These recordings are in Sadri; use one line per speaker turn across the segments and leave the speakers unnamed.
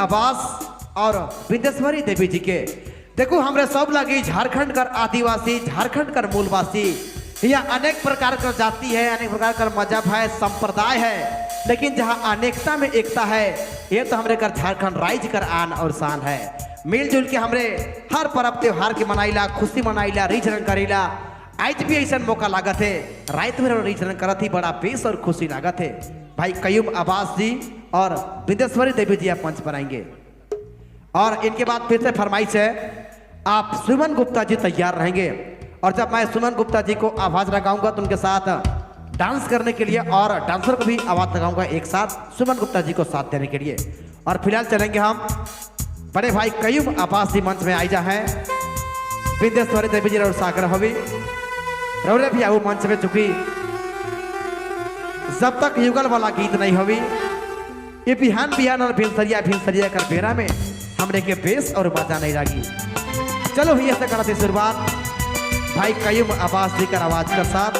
अब्बास और बिंदेश्वरी देवी जी के। देखो हमरे सब लगी झारखंड कर आदिवासी, झारखंड कर मूलवासी, यहाँ अनेक प्रकार का जाति है, अनेक प्रकार का मजहब है, संप्रदाय है, लेकिन जहाँ अनेकता में एकता है, ये तो हमरे कर झारखंड राज्य कर आन और शान है। मिलजुल के हमरे हर पर्व त्योहार के मनाइला, खुशी मनाइला, रीझ रंग करीला। आज भी ऐसा मौका लागत है, रात में रीझ रंग करत ही बड़ा बेस और खुशी लागत है। भाई कयूम अब्बास जी और बिंदेश्वरी देवी जी आप मंच पर आएंगे और इनके बाद फिर से फरमाइश है, आप सुमन गुप्ता जी तैयार रहेंगे और जब मैं सुमन गुप्ता जी को आवाज लगाऊंगा तो उनके साथ डांस करने के लिए और डांसर को भी आवाज लगाऊंगा एक साथ सुमन गुप्ता जी को साथ देने के लिए। और फिलहाल चलेंगे हम बड़े भाई कयूम अब्बास जी मंच में आई जा है, बिंदेश्वरी देवी जी और सागर हवी रौरे भी आओ मंच में, चूंकि जब तक युगल वाला गीत नहीं हवी ये बिहान बिहान और भिनसरिया भिनसरिया कर बेरा में हमने के बेस और मजा नहीं लगी। चलो भैया से करते शुरुआत भाई कयूम अब्बास जी कर आवाज के साथ।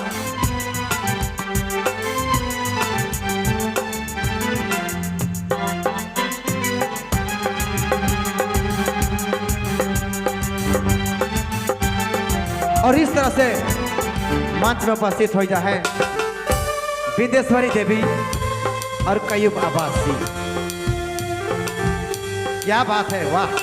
और इस तरह से मंच में उपस्थित हो जाए बिंदेश्वरी देवी और कयूम अब्बास जी। क्या बात है, वाह।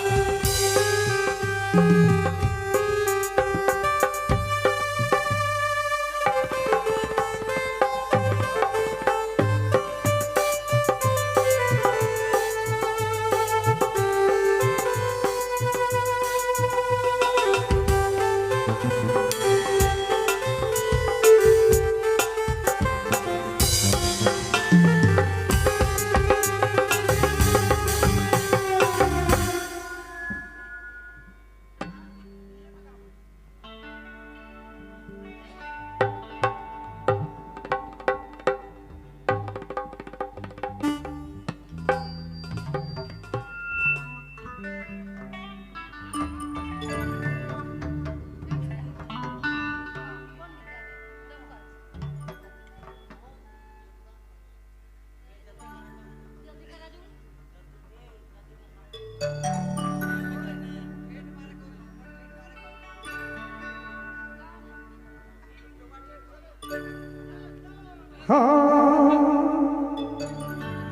हाँ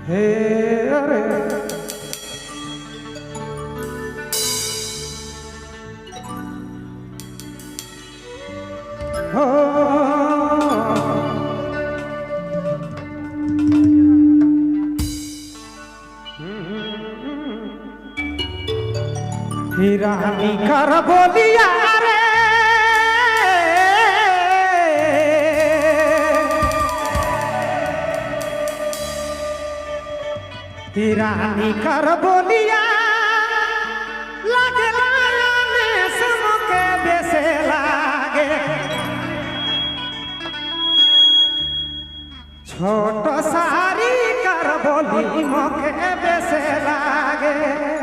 हे अरे हाँ रानी कर बोलिया रे, रानी कर बोलिया लागे लाने समके बेसे लागे, छोट सारी कर बोली मोके बेसे लागे।